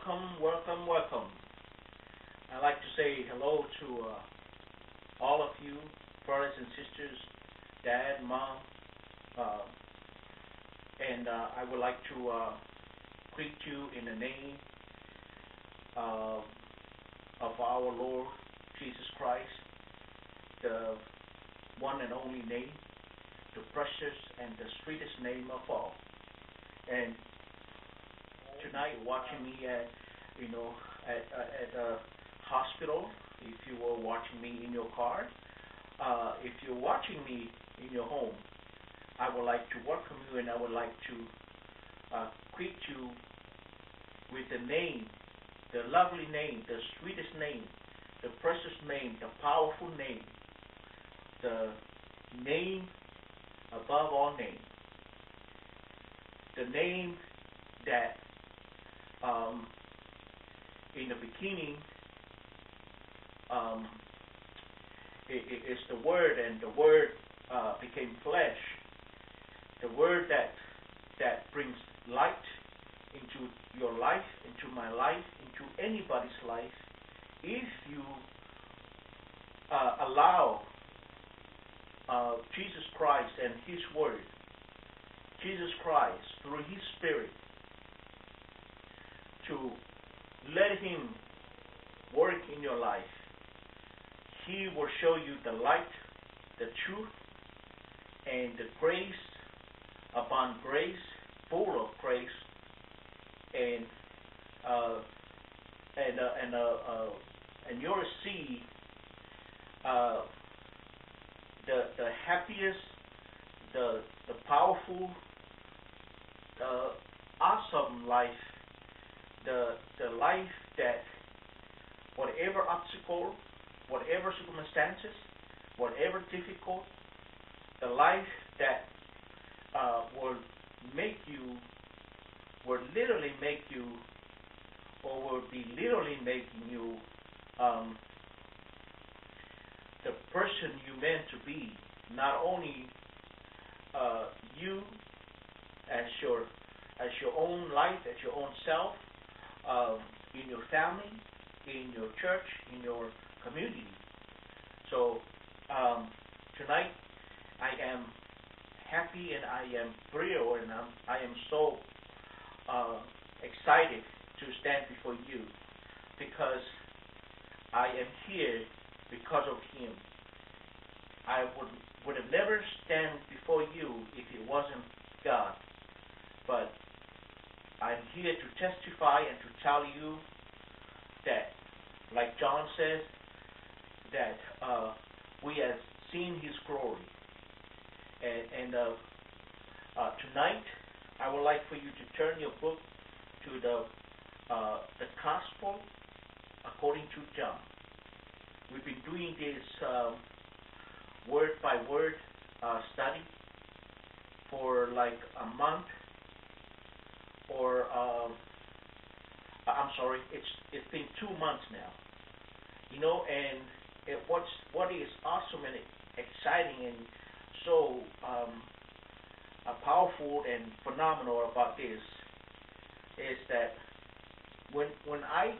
Welcome, welcome, welcome. I'd like to say hello to all of you, brothers and sisters, dad, mom, and I would like to greet you in the name of our Lord Jesus Christ, the one and only name, the precious and the sweetest name of all. And tonight, watching me at, you know, at a hospital, if you were watching me in your car, if you're watching me in your home, I would like to welcome you, and I would like to greet you with the name, the lovely name, the sweetest name, the precious name, the powerful name, the name above all names, the name that in the beginning it is the Word, and the Word became flesh, the Word that brings light into your life, into my life, into anybody's life, if you allow Jesus Christ and His Word, Jesus Christ through His Spirit, to let Him work in your life. He will show you the light, the truth, and the grace upon grace, full of grace, and you'll see the happiest, the powerful, the awesome life, the life that whatever obstacle, whatever circumstances, whatever difficult, the life that will make you, will literally make you, or will be literally making you the person you meant to be. Not only you as your own life, as your own self, in your family, in your church, in your community. So tonight I am happy and I am thrilled, and I am so excited to stand before you, because I am here because of Him. I would have never stand before you if it wasn't God. But I'm here to testify and to tell you that, like John says, that we have seen His glory. And tonight, I would like for you to turn your book to the Gospel according to John. We've been doing this word by word study for like a month, or I'm sorry, it's been 2 months now. You know, and what is awesome and exciting and so powerful and phenomenal about this is that when I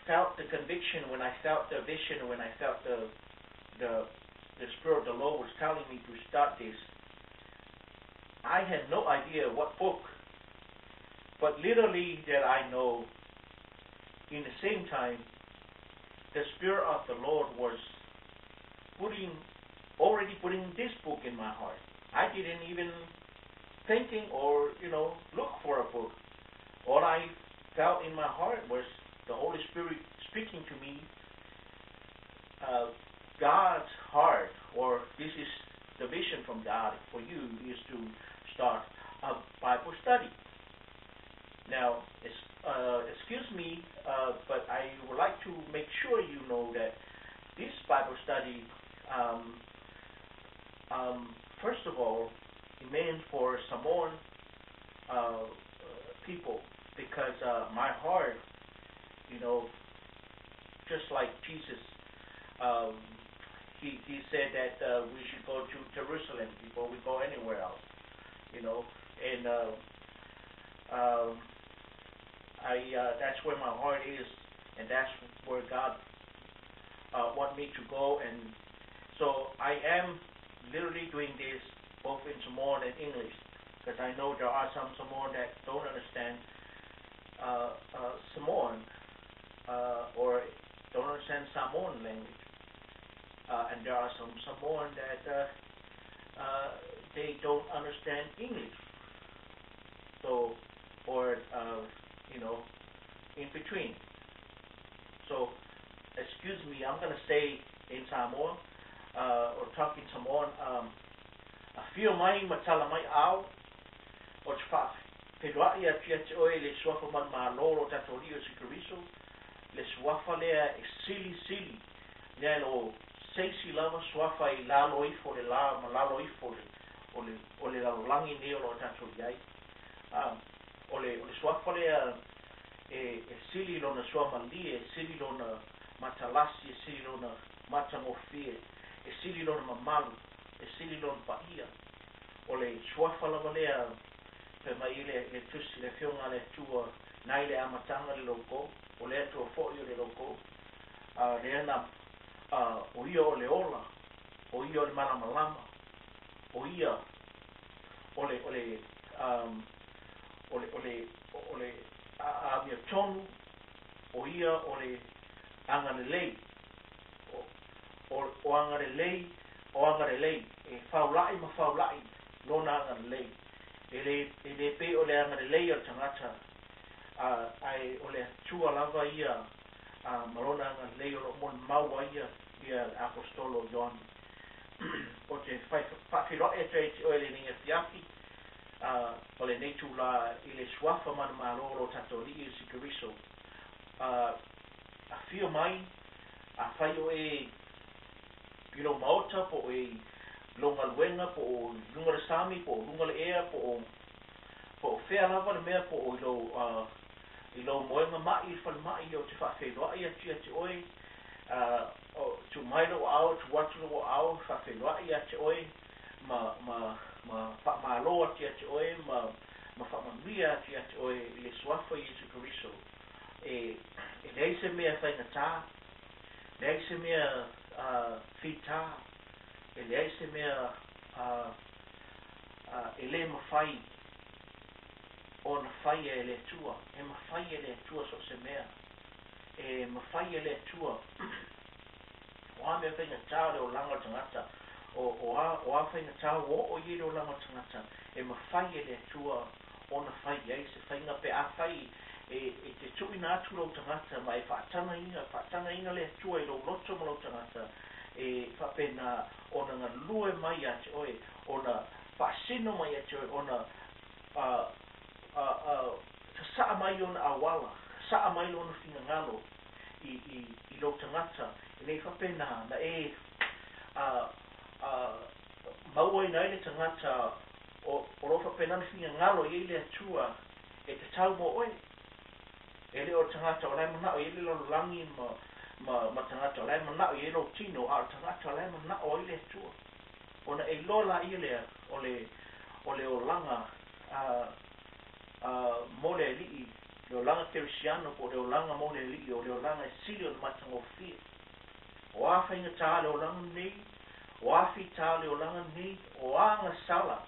felt the conviction, when I felt the vision, when I felt the Spirit of the Lord was telling me to start this, I had no idea what book, but literally that I know, in the same time, the Spirit of the Lord was already putting this book in my heart. I didn't even thinking or, you know, look for a book. All I felt in my heart was the Holy Spirit speaking to me, God's heart, or this is the vision from God for you, is to start a Bible study. Now, excuse me, but I would like to make sure you know that this Bible study, first of all, it meant for Samoan people, because my heart, you know, just like Jesus, he said that we should go to Jerusalem before we go anywhere else, you know, and I that's where my heart is, and that's where God want me to go. And so I am literally doing this both in Samoan and English, because I know there are some Samoan that don't understand Samoan or don't understand Samoan language. And there are some Samoan that they don't understand English. So, or, in between. So, excuse me, I'm going to say in Samoa, or talk in Samoan, afio mai ma tala mai aao, ou te faafeiloai atu ia te oe i le Suafa manumalo o lo tatou Alii o Iesu Keriso, le Suafa lea e silisili, lea e le o se isi lava Suafa i lalo ifo o le la ma lalo ifo o le, o le, o le lalolagi nei o lo o tatou i ai. O le, o le Suafa lea e, e sili lona suamalie, e sili lona matalasi, e sili lona matagofie, e sili lona mamalu, e sili lona paia. O le Suafa lava lea fai mai ai le, le Tusi, le Afioga a le Atua, nai le amataga le Logo, o le Atua foi o le Logo. A lea na, a, o ia o le ola, o ia o le malamalama, o ia o le, o le, um, o le, o le, o le amiotonu, o ia o le agalelei, o, o, o agalelei, o agalelei, e faula'i ma faula'i lona agalelei. E le, e le pei o le agalelei o le tagata, a, ae o le Atua lava ia a, ma lona agalelei o lo o molimau ai ia, ia le Aposetolo o Ioane. Ou te fai faafeiloai atu ai ia te oe i lenei afiafi, a, o lenei itulā i le Suafa manumalo o lo tatou Alii Iesu Keriso. A, afio mai, afai o e i lou maota, po o e i lou galuega, po o i luga o le sami, po o luga o le ea, po o, po o fea lava le mea, po o i lou, a, i lou moega maʻi i le falemai, ou te faafeiloai atu ia te oe, a, o, tuu mai lou aao, tuu atu lou aao, faafeiloai ia te oe, ma, ma, ma faamalo atu ia te oe, ma, ma faamanuia atu ia te oe i le Suafa o Iesu Keriso. E, e leai se mea faigata, leai se mea, a, fitā, e leai se mea, a, a, e le mafai ona faia e le Atua. E mafai e le Atua so o se mea. E mafai e le Atua. O a mea faigata o le olaga o le tagata, o, o a, o a faigata ua oo i ai le olaga o le tagata, e mafai e le Atua ona fai i ai se faiga pe afai e, e te tuuina atu lou tagata ma e faatagaina, faatagaina le Atua i lou loto ma lou tagata, e faapena ona galue mai ia te oe, ona faasino mai ia te oe, ona a, a, a, sasaa mai ona auala, sasaa mai lona finagalo i, i, i lou tagata, ina ia faapena ona e, a, a, mauaina ai le tagata o, o lo o faapena ona finagalo i ai le Atua e tatau mo oe. E le o le tagata o la e manao i ai le lalolagi ma, ma, ma tagata o la e manao i ai lou tino, a o le tagata o la e manao ai le Atua. Ona e iloa laia lea o le, o le olaga a, a, mo le Alii, le olaga Kerisiano po o le olaga mo le Alii, o le olaga e sili ona matagofie. O a faigata le olaga lenei, o a fita le olaga lenei, o a agasala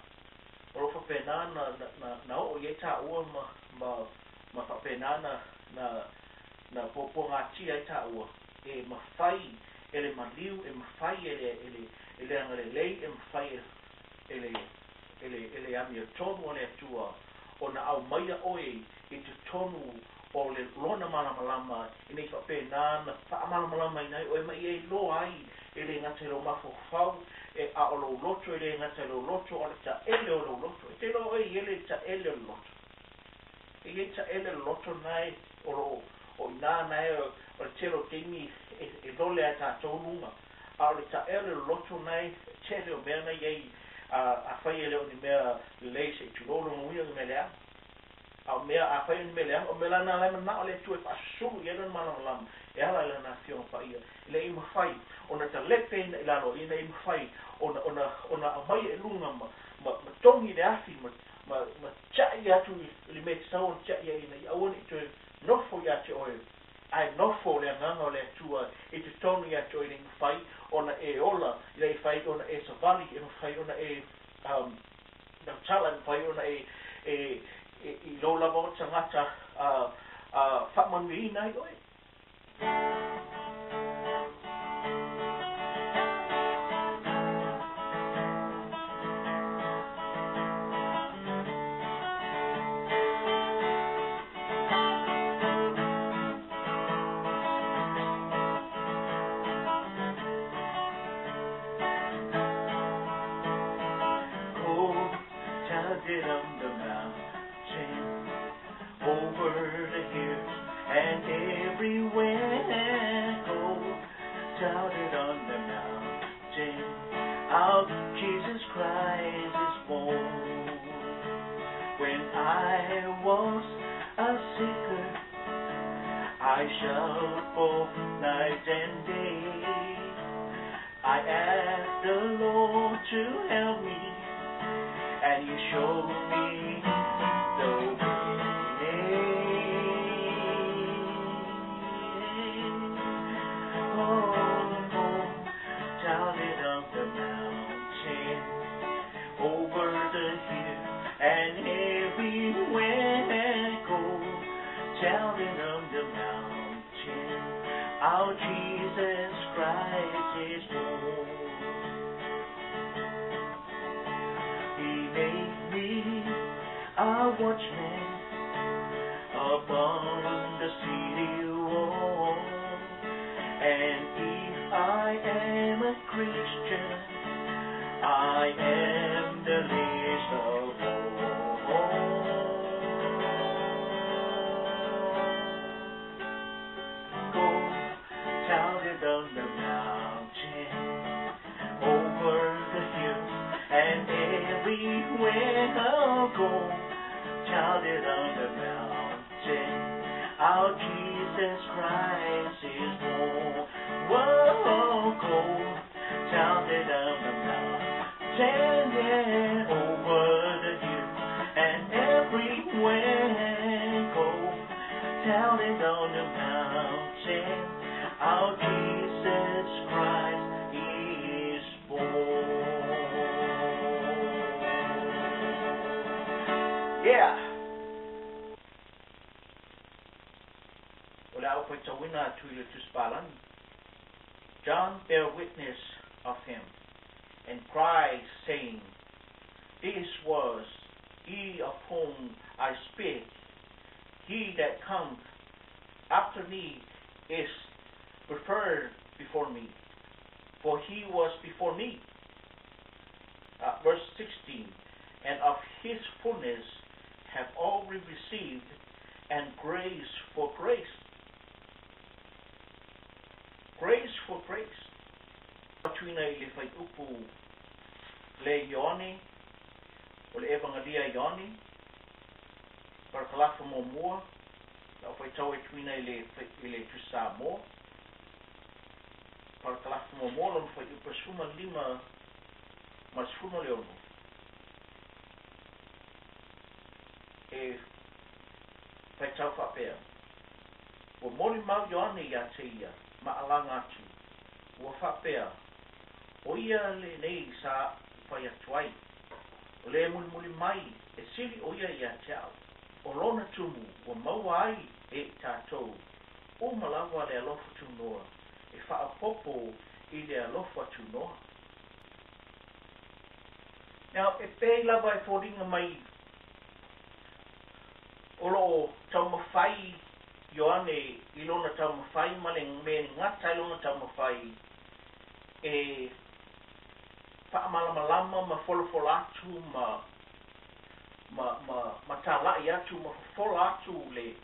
o lo o faapena na, na, na, na oo i ai taua ma, ma, ma faapena na, na, na puapuagatia ai taua, e mafai e le maliu, e mafai e le, e le, e le agalelei, e mafai e, e le, e le, e le amiotonu a le Atua ona aumaia oe i totonu o le lona malamalama, ina ia faapena ona faamalamalamaina ai oe ma ia iloa ai e le gata i lou mafaufau, e, a o lou loto, e le gata i lou loto, a o le taele o lou loto. E te iloa oe i ele i le taele o le loto. E i ai taele o le loto lena e, o lo o, o i ina na e, o le tele o taimi e, e lole ai tatou luga. A o le taele o le loto lena e, tele o mea na i ai, a, afai e le o ni mea lelei se i tulou lona uiga o ni mea leaga. A o mea, afai o ni mea leaga, o mea la na la e manao le Atua e faasusulu i ai Lona malamalama e ala i Lana Afioga Paia, ina ia mafai ona talepeina i lalo, ina ia mafai ona, ona, ona aumaia i luga ma, ma, ma togi i le afi, ma, ma, ma tiai atu i le mea e tatau ona tiai ai ina ia aua ne i toe nofo ia te oe, ae nofo le Agaga o le Atua i totonu ia te oe ina ia mafai ona e ola, ina ia mafai ona e savali, e mafai ona e um, tautala, e mafai ona e, e, e, i lou lava o tagata uh, uh, faamanuiaina ai oe. Go tell it on the mountain, over the hills and everywhere. Go tell it on the mountain, our Jesus Christ is born. When I was a seeker, I shout both night and day. I asked the Lord to help me, and He showed me the way. Oh, oh, down it on the mountain, over the hill, and everywhere go. Down it on the mountain, our Jesus Christ is born. He made me a watchman upon the city wall. And if I am a Christian, I am the least of all. Go tell it on the mountain, over the hills, and everywhere I'll go. Tell it on the mountain, our Jesus Christ is born. Whoa, go tell it on the mountain, yeah, over the hills, and everywhere go. Tell it on the mountain, our Jesus Christ is born. Yeah! O le a ou faitauina atu i le Tusi Palagi. John bare witness of him, and cried, saying, This was he of whom I spake, He that cometh after me is preferred before me, for he was before me. Verse 16, And of his fullness have all we received, and grace for grace. Grace for grace. Tuina i le fuaiupu le Ioane, o le Evangelia a Ioane, parakalafa muamua, la ou faitau e tuina i le, i le Tusi Samoa, parakalafa muamua, lona fuaiupu e 15 ma le 16. E faitau faapea, Ua molimau Ioane iā te ia ma alaga atu, ua faapea, O ia lenei sa ou fai atu ai, o le mulimuli mai e sili ʻo ia iā te au. O lona tumu ua maua ai e i tātou uma lava le alofa tunoa e faaopoopo i le alofa tunoa. Now, e pei lava e foliga mai o lo o taumafai Ioane i lona taumafai ma le mea e gata ai lona taumafai e faamalamalama ma folafola atu ma ma ma ma tala'i atu ma fofola atu le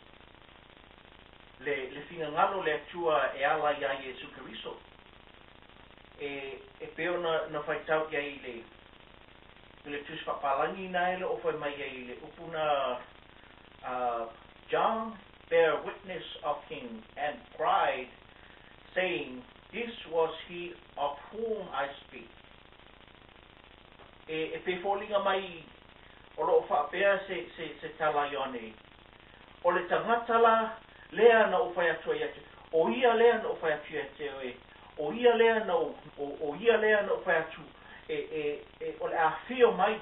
le le finagalo o le Atua e ala iā Iesu Keriso. E e pei ona na faitau i ai i le i le Tusi Faapalagi na e le o fai mai ai i le upu na a John bare witness of him and cried, saying, This was he of whom I speak. E, e pei foliga mai O lo o faapea se, se, se tala Ioane, o le tagata la lea na ou fai atu ai ia te, o ia lea na ou fai atu ia te oe, o ia lea na ou, o, o ia lea na ou fai atu e, e, e, o le afio mai,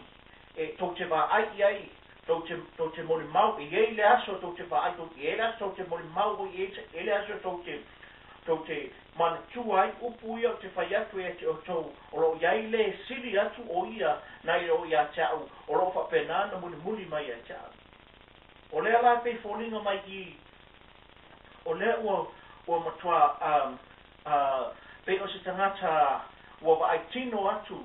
e tou te vaai i ai, tou te, tou te molimau, e i ai le aso tou te vaai, tou, e i ai le aso tou te molimau, e i ai le aso tou te, tou te manatua ai upu ia ou te fai atu ia te outou, o lo o i ai le sili atu o ia nai lo ia te au, o lo o faapena ona mulimuli mai ia te au. O lea la e pei foliga mai i o lea ua ua matua um, uh, pei o se tagata ua vaai tino atu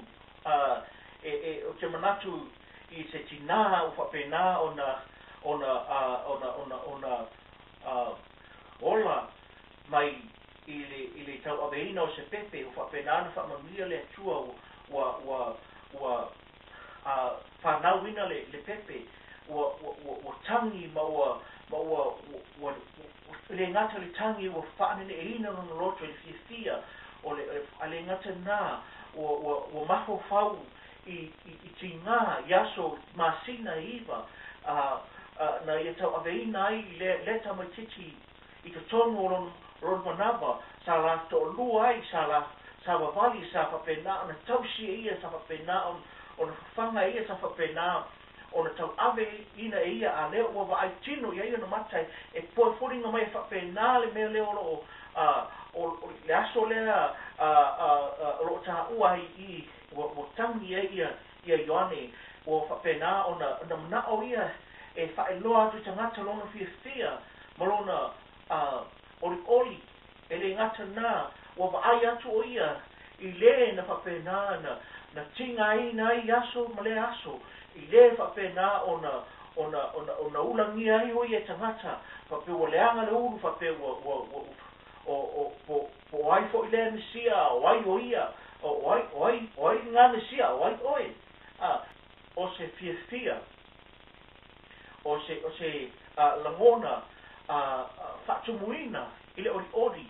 uh, e, e, ou te manatu i se tinā ua faapena ona ona uh, ona ona ona uh, ola mai i le i le tauaveina o se pepe ua faapena ona faamanuia le Atua ua ua ua a fanauina le le pepe ua ua ua ua tagi ma ua ma ua ua ua le gata le tagi ua faaneneeina lona loto i le fiafia o le a le gata lena ua ua ua mafaufau i i i tigā i aso masina e iva a na ia tauaveina ai lea lea tamaitiiti i totonu o lona, lona manawa, sa la toalua ai, sa la savavali, sa faapena ona tausi e ia, sa faapena ona, ona fafaga e ia, sa faapena ona tauave ina e ia, a lea ua vaai tino i ai ona mata e, e poe foliga mai e faapena le mea lea o lo o, a, o, o le aso lea a, a, a, o lo o taua ai i i, ua, ua tagi ai ia, ia Ioane, ua faapena ona, ona manao ia e faailoa atu i tagata lona fiafia ma lona olioli, e le gata lena, ua vaai atu ʻo ia i lē na faapena na, na tigaina ai aso ma lea aso, i lē faapena ona, ona, ona, ona ulagia ai ʻo ia e tagata, faapea ua leaga le ulu, faapea ua, ua, ua, o, o, po, po o ai foi lea Mesia, o ai ʻo ia, o, o ai, o ai, o ai lena Mesia, o ai ʻoe? A, o se fiafia o se, o se lagona faatumuina i le olioli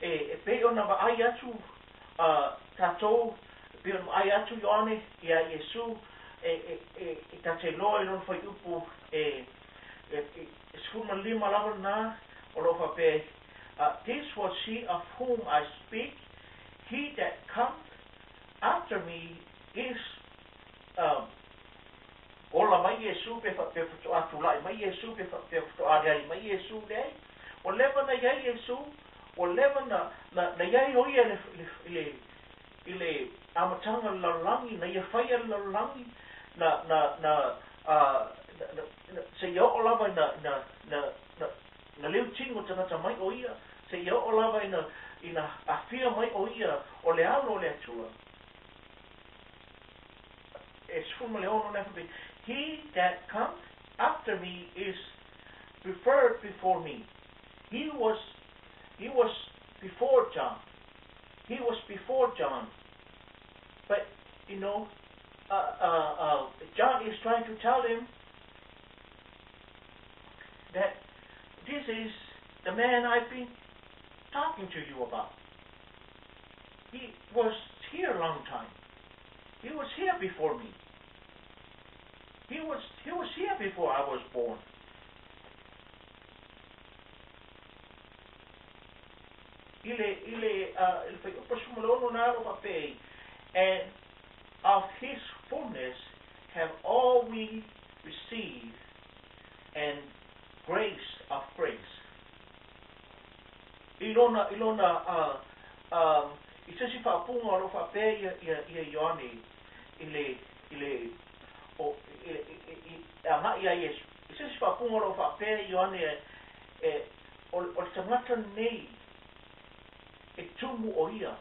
e, e pei ona vaai atu tatou, e pei ona vaai atu Ioane iā Iesū, e, e, e, e ta te iloa i lona fuaiupu e, e, e, e 15 lava lena, o lo o faapea, This was he of whom I speak, he that cometh after me is Ola mai Iesū pe faapea faatoa tulai mai Iesū pe faapea faatoa aliali mai Iesū, leai. Ua leva na i ai Iesū, ua leva na, na, na i ai ʻo ia i le, i le, i le amataga o le lalolagi, na ia faia le lalolagi, na, na, na, a, na, na, na, seia oo lava ina, ina, na, na, na liu tino tagata mai ʻo ia, seia oo lava ina, ina afio mai ʻo ia o le Alo o le Atua. E 16 lea faapea, He that cometh after me is preferred before me. He was, he was before John. He was before John. But, you know, John is trying to tell him that this is the man I've been talking to you about. He was here a long time. He was here before me. He was, he was here before I was born. I le, i le, i le fuaiupu 16 na o faapea, And of his fullness have all we received, and grace of grace. I lona, i lona, uh, i se isi faaupuga o lo o faapea ia, ia, ia Ioane i le, i le, o, i, i, i, i, e agai iā Iesu. I se isi faaupuga o lo o faapea Ioane e, e, o, o le tagata lenei e tumu ʻo ia,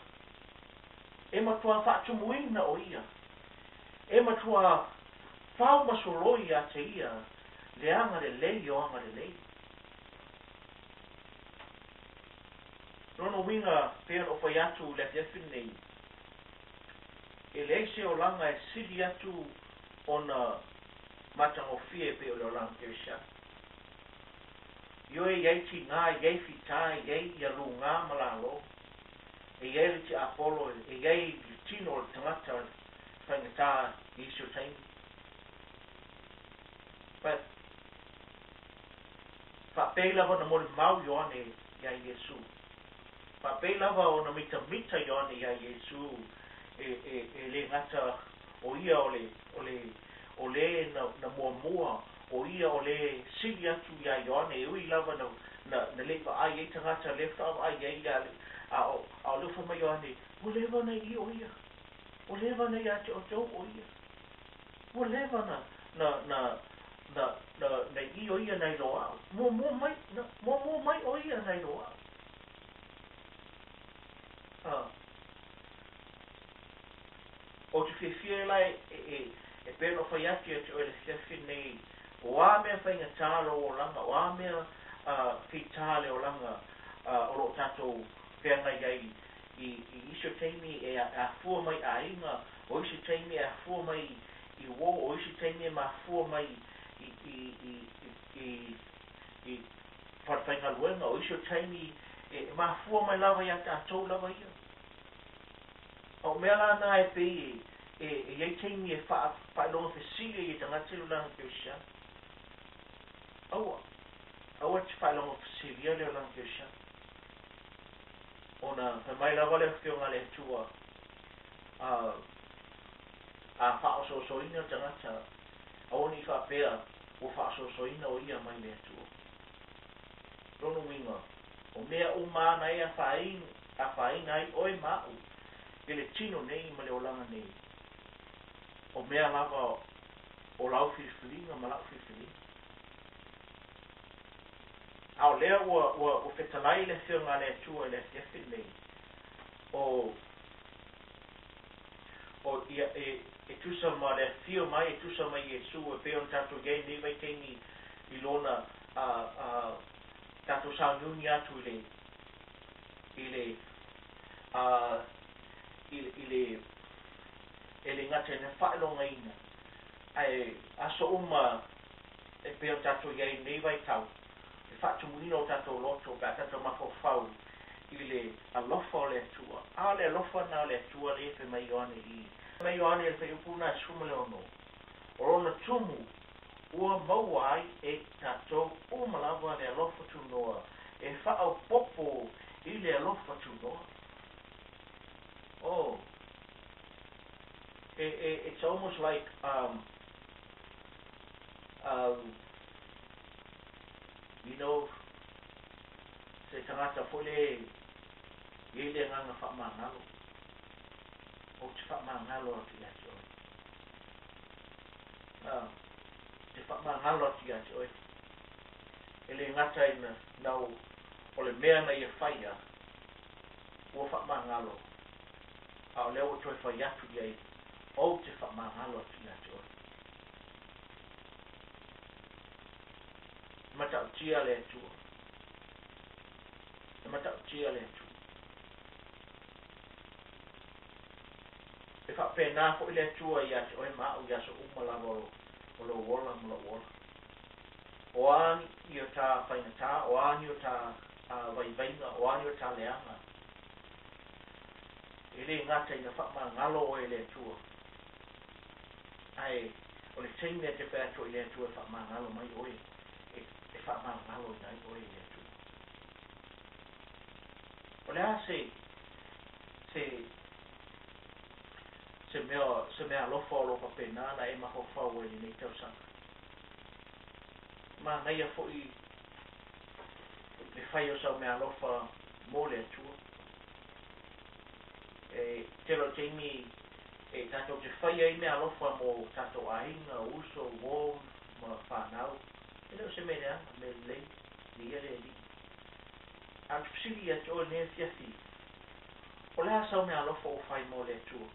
e matua faatumuina ʻo ia, e matua fau ma soloi ia te ia le agalelei o agalelei. Lona uiga pei ona ou fai atu i le afiafi lenei, e leai se olaga e sili atu ona matagofie pei o le olaga kerisiano. Ioe i ai tigā, i ai fitā, i ai ia lugā ma lalo, e i ai le tiapolo, e i ai le tino o le tagata o le faigata i isi o taimi. But faapei lava ona molimau Ioane iā Iesu. Faapei lava ona mitamita Ioane iā Iesu e, e, e le gata o ia o le, o le, o le na, na muamua, o ia o le sili atu iā Ioane, e ui lava na, na, na le i vaai ai tagata, lea faatoa vaai ai ia, a o, a o lea ua fai mai Ioane, ua leva ona i i o ia. Ua leva ona ia te outou o ia. Ua leva na, na, na, na, na, na i o ia nai lo a'u. Muamua mai, na, muamua mai o ia nai lo a'u. Ah. Ou te fiafia e la e, e, e, e pei ona ou fai atu ia te oe i le afiafi lenei, o a mea faigata lou olaga, o a mea uh, fitā le olaga uh, o lo o tatou feagai ai i, i isi o taimi e afua mai aiga, o isi taimi e afua mai i uō, o isi taimi e mafua mai i, i, i, i, i falefaigaluega, o isi o taimi e mafua mai lava iā tatou lava ia. A o mea la na e pei e, e, e i ai taimi e faa, faailoga fesili ai e tagata i le olaga kerisiano. Aua, aua e te faailoga fesilia le olaga kerisiano. Ona fai mai lava le Afioga a le Atua, a, a faaosoosoina le tagata, aua ne i faapea ua faaosoosoina o ia mai le Atua. Lona uiga, o mea uma ana e afaina, afaina ai oe ma a'u i le tino nei ma le olaga nei, o mea lava o lau filifiliga ma la'u filifiliga. A o lea ua, ua, ua fetalai le Afioga a le Atua i le afiafi lenei, o, o ia, e, e tusa ma le afio mai, e tusa ma Iesu, e pei ona tatou i ai i lenei vaitaimi i lona, a, a, tatou sauniuni atu i le, i le, a, i, i le, e le gata i le faailogaina, ae aso uma e pei ona tatou i ai i lenei vaitau, le faatumuina o tatou loto pe a tatou mafaufau i le alofa o le Atua. A o le alofa lena o le Atua lea e fai mai Ioane i i. Fai mai Ioane i le fuaiupu lena e 16, O lona tumu ua maua ai e tatou uma lava le alofa tunoa e faaopoopo i le alofa tunoa. Oh, it's almost like um, um, you know, se tagata foi lea e i ai le agaga faamagalo, ou te faamagalo atu ia te oe. Ah, te faamagalo atu ia te oe. E le gata ina nau o le mea na ia faia, ua faamagalo, a o lea ua toe fai atu i ai, ou te faamagalo atu ia te oe. E matautia le Atua. E matautia le Atua. E faapena foi le Atua ia te oe ma a'u i aso uma lava o lou ola ma lo'u ola. O a ni o tā faigata, o a ni o tā vaivaiga, o a ni o tā leaga, e le gata ina faamagalo oe e le Atua, ae o le taimi e te fai atu ai i le Atua e faamagalo mai oe, e, e faamagaloina ai oe e le Atua. O le a se, se, se mea, se meaalofa o lo o faapena ona e mafaufau ai i lenei tausaga? Manaia foi le fai o sau meaalofa mo le Atua. E tele o taimi e tatou te fai ai meaalofa mo tatou aiga, uso, uo ma fanau. E le o se mea leaga, mea lelei, viia le Alii. Ae ou te fesili ia te oe i lenei afiafi, o le a sau meaalofa ua fai mo le Atua?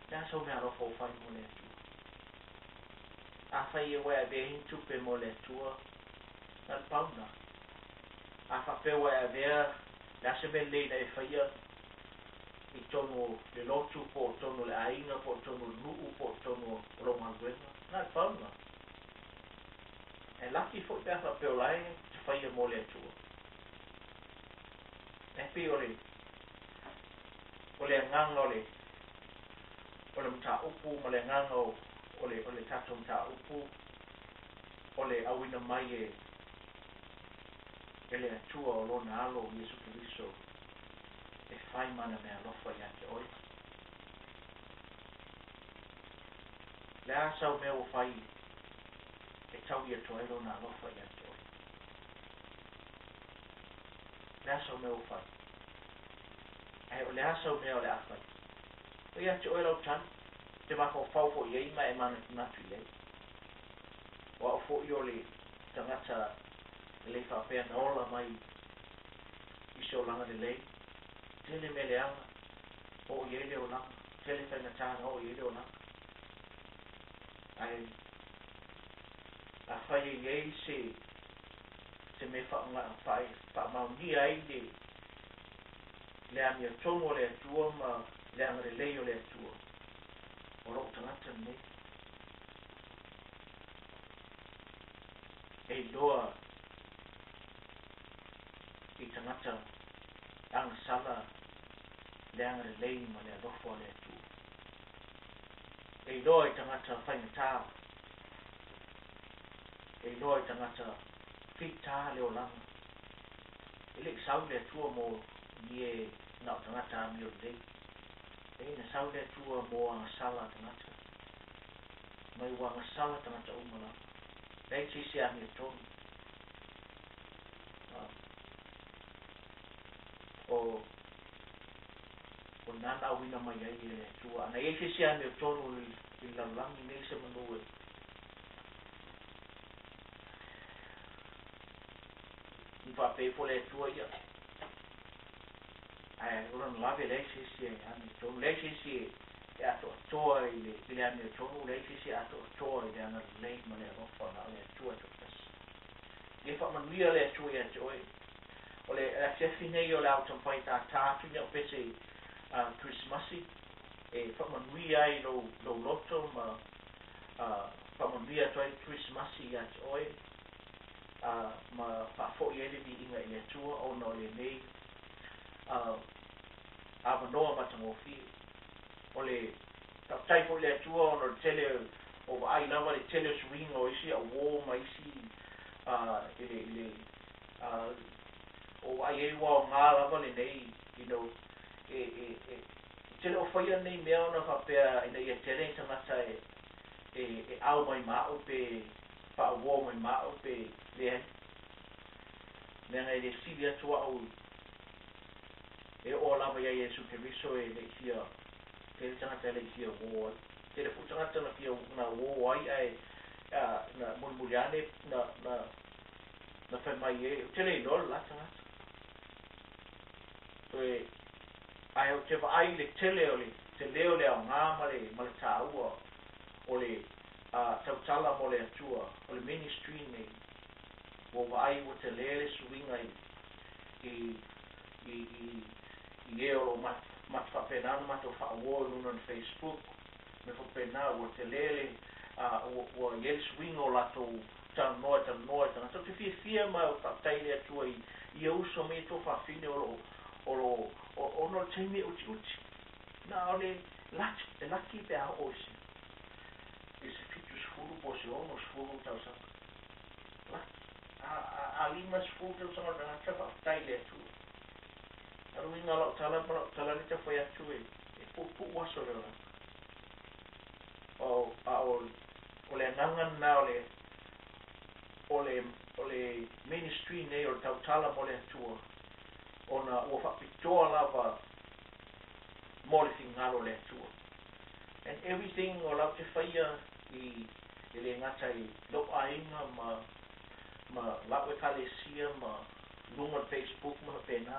O le a sau meaalofa ua fai mo le Atua? Afai ua e avea ai ni tupe mo le Atua, na o le pau lena. A faapea ua e avea le a se mea lelei na e faia i totonu o le lotu po o totonu o le aiga po o totonu o le nuu po o totonu o lou galuega, na o le pau lena. Ae laki foi pe a faapea o la e te faia mo le Atua. Ae pei o le, o le agaga o le, O le mataupu ma le agaga o le tatou mataupu o le auina mai e le Atua o lona alo Iesu Keriso e fai ma ana meaalofa ia te oe. Le a sau mea ua fai e taui atu ai lona alofa ia te oe? Le a sau mea ua fai? Ae o le a sau mea o le a fai? O ia te oe lau tali, te mafaufau foi i ai ma e manatunatu i ai. O au foi o le tagata e le faapea na ola mai i se olaga lelei. Tele mea leaga o i ai le olaga, tele faigata na oo i ai le olaga. Ae afai e i ai se mea faamaonia ai le amiotonu o le Atua ma le agalelei o le Atua, o lou tagata lenei. E iloa i tagata agasala le agalelei ma le alofa o le Atua. E iloa i tagata faigata, e iloa i tagata fita le olaga. E le i sau le Atua mo ni e na o tagata amio lelei. E na sau le Atua mo agasala tagata. Mai ua agasala tagata uma lava. Leai se isi amiotonu. O nana auina mai ai e le Atua. Ana i ai se isi amiotonu i le lalolagi nei se manu e i faapea ifo le Atua ia. Ae o lona lave leai se isi e amiotonu. Leai se isi e atoatoa i le amiotonu. Leai se isi e atoatoa i le agalelei ma le alofa na o le Atua e toatasi. Ia faamanuia le Atua ia te oe. O le afiafi nei o le a ou taumafai tātā atu ni au pese Kerisimasi e faamanuia ai lou loto ma faamanuia atu ai le Kerisimasi ia te oe ma faafoi ai le viiga i le Atua ona o lenei avanoa matagofie. O le faafetai foi i le Atua ona o le tele o vaai lava le tele o suiga o isi auō ma isi i le o vaai ai ua aoga lava lenei e tele o faia nei mea ona faapea ina ia tele ni tagata e au mai ma au pe faauō mai ma au pe leai. Leaga e le sili atu au e oo lava ia Iesu Keriso e le i fia tele tagata e le i fia uō ai. Tele foi tagata na fia na uō ai ae na mulimuli ane na fai mai e ou te le iloa le la tagata. Toe ae ou te vaai i le tele o le tele o le aoga ma le taua o le tautala mo le Atua o le ministry nei. Ua vaai ua tele le suiga i e o lo o faapena ona matou faauo i luga o le Facebook me faapena ua tele le ua i ai le suiga o latou talanoa e talanoa i tagata. Ou te fiafia ma faafetai i le Atua i ia uso ma ia tuafafine o lo ona o le taimi e utiuti. Na o le laki, e laki pe a oo i se 70 po o se 60 tausaga. Laki. A 50 tausaga o le tagata faafetai i le Atua. A le uiga o lau tala ma lau tala lea e taufai atu e puupuu aso o le olaga. O, a o le agaga lena o le ministry nei o le tautala mo le Atua ona ua faapitoa lava mo le finagalo o le Atua. And everything o lau te faia i le gata i lou aiga ma lau ekalesia ma luga o le Facebook ma faapena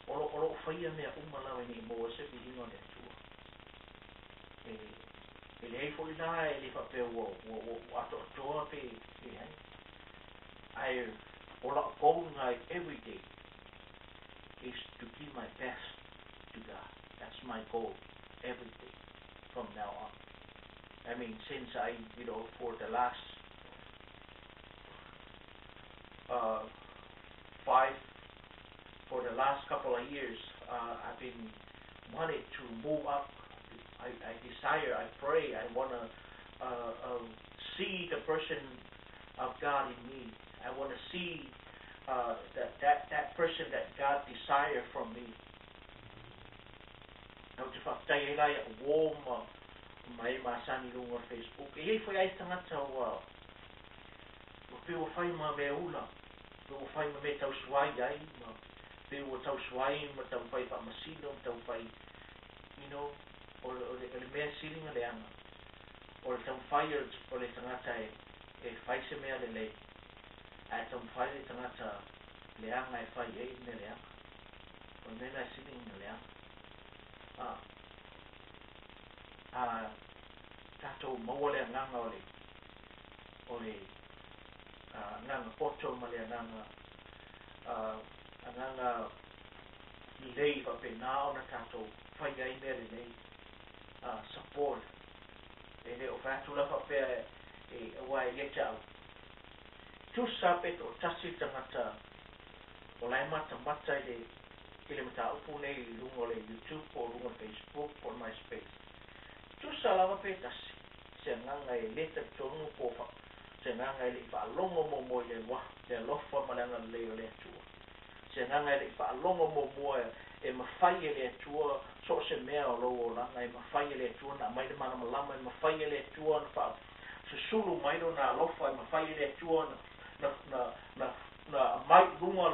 o lo o faia mea uma lava ina ia maua ai se viiga o le Atua. E leai foi la e le faapea ua atoatoa pe leai. Ae o lau goal lena every day is to give my best to God. That's my goal every day from now on. I mean, since I, for the last five, for the last couple of years, I've been Wanted to move up. I desire, I pray, I want to see the person of God in me. I want to see that person that God desire from me. Ou te faafetai ai la iaʻu uō ma e masani i luga o le Facebook. E i ai foi ai tagata ua pei ua fai ma mea ula, pei ua fai ma mea tausuai ai, ma pei ua tausuai ma taumafai e faamasino ma taumafai, o le mea sili ona leaga, o le taumafai o le tagata e fai se mea lelei, ae taumafai le tagata leaga e fai ai le mea leaga. O le mea lena e sili ona leaga. A tatou maua le agaga o le agaga poto ma le agaga lelei faapena ona tatou fai ai mea lelei, support. E le o fai atu la faapea e aua e ia te au tusa pe toatasi le tagata o la e matamata i le mataupu nei i luga o le YouTube po o luga o le Facebook po o le MySpace. Tusa lava pe tasi se agaga e le talitonu po se agaga e le i faalogo muamua i le alofa ma le agalelei o le Atua. Se agaga e le i faalogo muamua e mafai e le Atua so o se mea o lou olaga, e mafai e le Atua na aumai le malamalama, e mafai e le Atua na faasusulu mai lona alofa, e mafai e le Atua na aumai i luga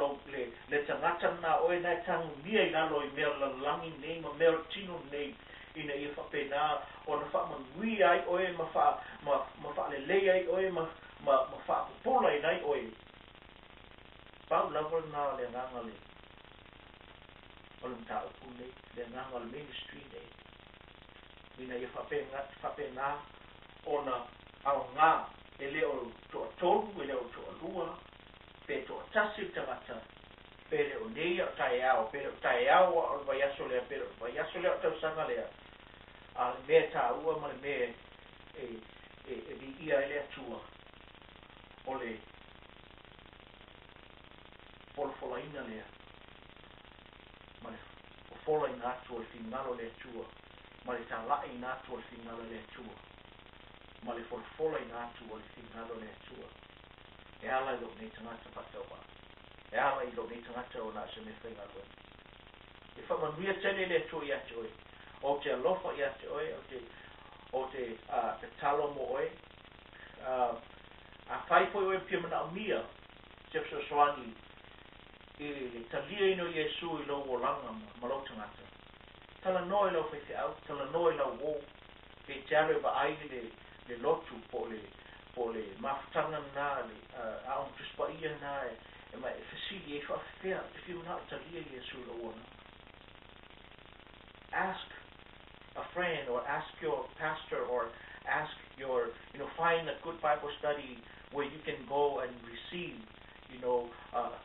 le tagata lena oe na e tagumia i lalo i mea o le lalolagi nei ma mea o le tino nei ina ia faapena ona faamanuia ai oe ma faalelei ai oe ma faapupula ai oe. Pau lava lena o le agaga le o le mataupu nei, le agaga o le ministry nei, ina ia faapena ona aoga. E le o toatolu, e le o toalua, pe toatasi le tagata, pe le o nei a o taeao, pe le o taeao a o le vaiaso lea, pe le o le vaiaso lea o tausaga lea. A le mea taua ma le mea e viia ai le Atua o le folafolaina lea ma le fofolaina atu o le finagalo o le Atua ma le talaiina atu o le finagalo o le Atua ma le folafolaina atu o le finagalo o le Atua e ala i lou nei tagata faatauvaa, e ala i lou nei tagata o na o se mea faigaluega. E faamanuia tele le Atua ia te oe. Ou te alofa ia te oe, ou te tatalo mo oe. Afai foi oe fia manaomia se fesoasoani i le taliaina o Iesu i lou olaga ma lou tagata, talanoa i lau faifeau, talanoa i lau uō, e te alu e vaai le lotu po o le mafutaga lena, le Aoga Tusi Paia lena, e ma e fesili e faafefea te fia manao talia Iesu i lou olaga. Ask a friend or ask your pastor or ask your you know find a good Bible study where you can go and receive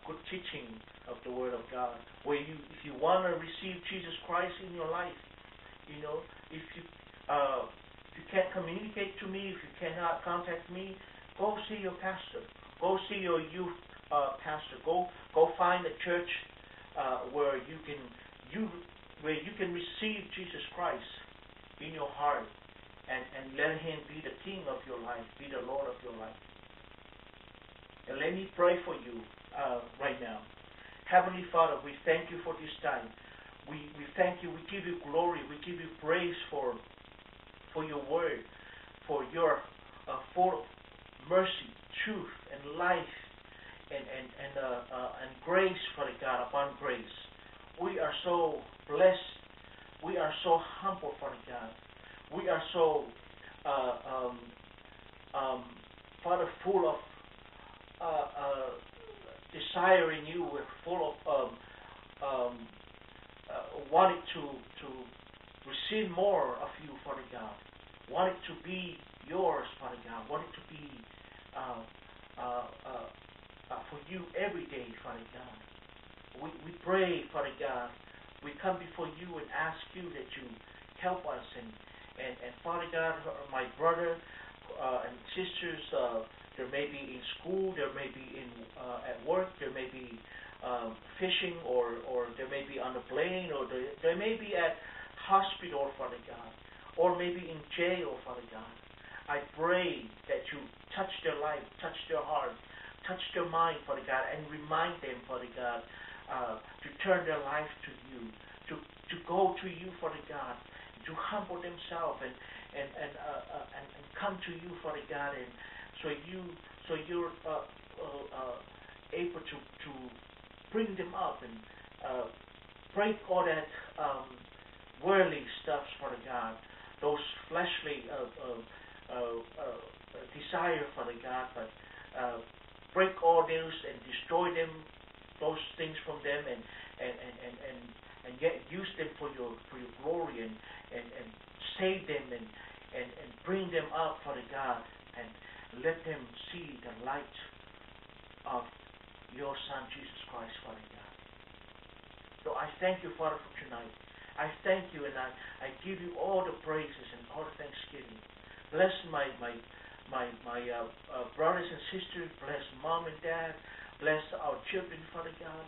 good teaching of the Word of God, where you if you want to receive Jesus Christ in your life, if you can't communicate to me, if you cannot contact me, go see your pastor, go see your youth pastor, go find a church where you can receive Jesus Christ in your heart and let him be the king of your life, be the Lord of your life. And let me pray for you right now. Heavenly Father, we thank you for this time. We thank you, we give you glory, we give you praise for your word, for your full of mercy, truth, and life, and grace, Father God, upon grace. We are so blessed. We are so humble, Father God. We are so, Father, full of desiring you. We're full of wanting to receive more of you, Father God. Wanting to be yours, Father God. Wanting to be for you every day, Father God. We pray, Father God. We come before you and ask you that you help us and Father God, my brother and sisters, there may be in school, there may be in at work, there may be fishing, or there may be on the plane, or they may be at hospital, Father God, or maybe in jail, Father God. I pray that you touch their life, touch their heart, touch their mind, Father God, and remind them, Father God, to turn their life to you, to go to you, Father God, to humble themselves and come to you, Father God, and so you're able to bring them up and break all that worldly stuff, Father God, those fleshly desire, Father God, but break all those and destroy them, those things from them, and yet use them for your glory, and save them and bring them up, Father God, and let them see the light of your Son, Jesus Christ, Father God. So I thank you, Father, for tonight. I thank you, and I give you all the praises and all the thanksgiving. Bless my brothers and sisters. Bless mom and dad. Bless our children, Father God,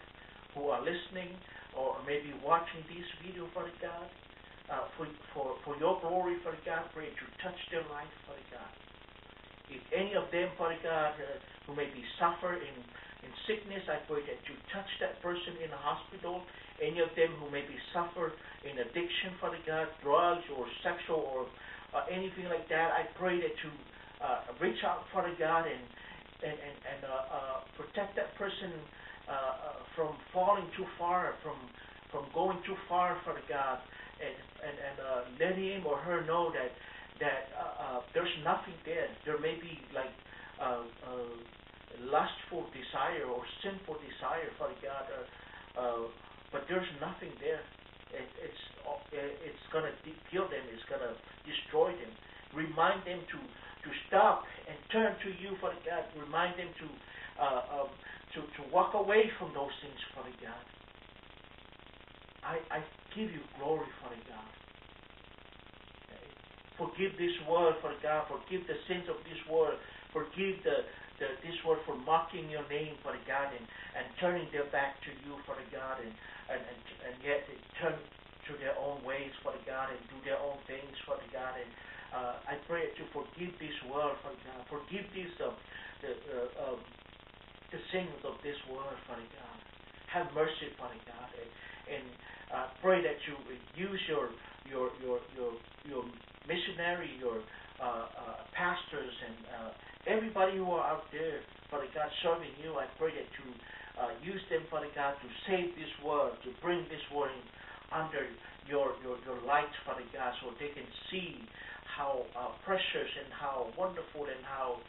who are listening or maybe watching this video, Father God. For your glory, Father God, pray to touch their life, Father God. If any of them, Father God, who may be suffer in sickness, I pray that you touch that person in the hospital. Any of them who may be suffer in addiction, Father God, drugs or sexual or anything like that, I pray that you reach out, Father God, and protect that person from falling too far, from going too far, Father God, and let him or her know that there's nothing there. There may be like lustful desire or sinful desire, Father God, but there's nothing there. It's gonna kill them. It's gonna destroy them. Remind them to stop and turn to you, Father God. Remind them to walk away from those things, Father God. I give you glory, Father God. Forgive this world, Father God. Forgive the sins of this world. Forgive this world for mocking your name, Father God, and turning their back to you, Father God, and yet they turn to their own ways, Father God, and do their own things, Father God. And I pray that you forgive this world, Father God. Forgive this the sins of this world, Father God. Have mercy, Father God, and pray that you use your missionary, your pastors, and everybody who are out there, Father God, serving you. I pray that you use them, Father God, to save this world, to bring this world under your light, Father God, so they can see how precious and how wonderful and how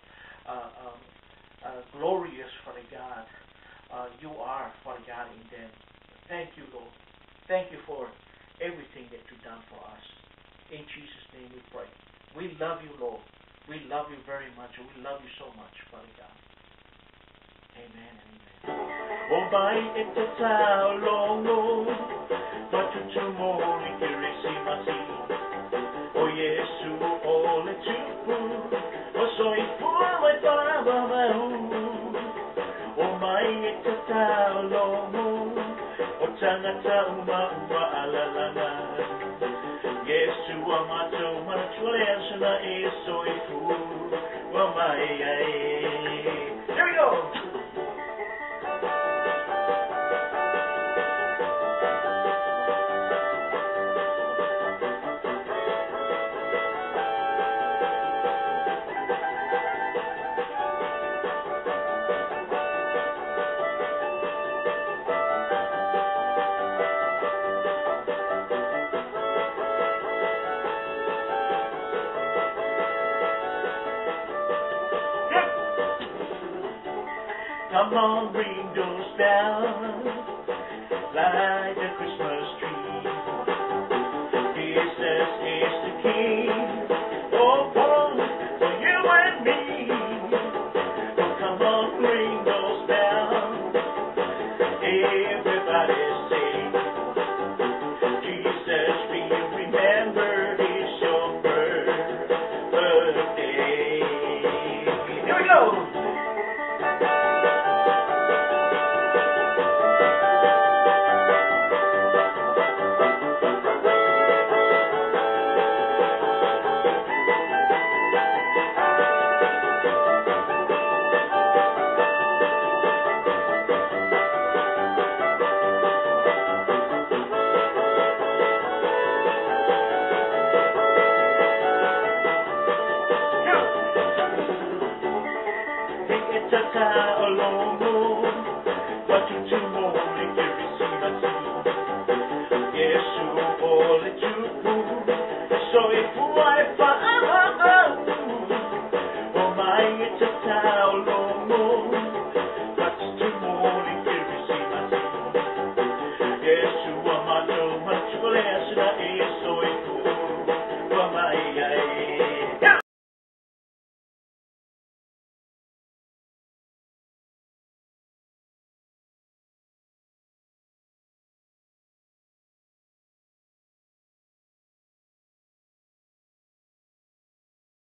glorious, Father God, you are, Father God, in them. Thank you, Lord. Thank you for everything that you've done for us. In Jesus' name we pray. We love you, Lord. We love you very much, and we love you so much, Father God. Amen and amen. O mai e te taulogo, matutu moni Kirisimasi. O Yesu o le tupu, o soifua mai whaavavau. O mai e te taulogo, o tangata uma uma alalanga. Yesu a matou manatua le aso na e soifua mai ai. Here we go! Come on, ring those bells, light the Christmas tree. Jesus is the King, oh, born for you and me. Oh, come on, ring those bells, everybody sing. Jesus, be remembered, is your birthday. Here we go! Tupua.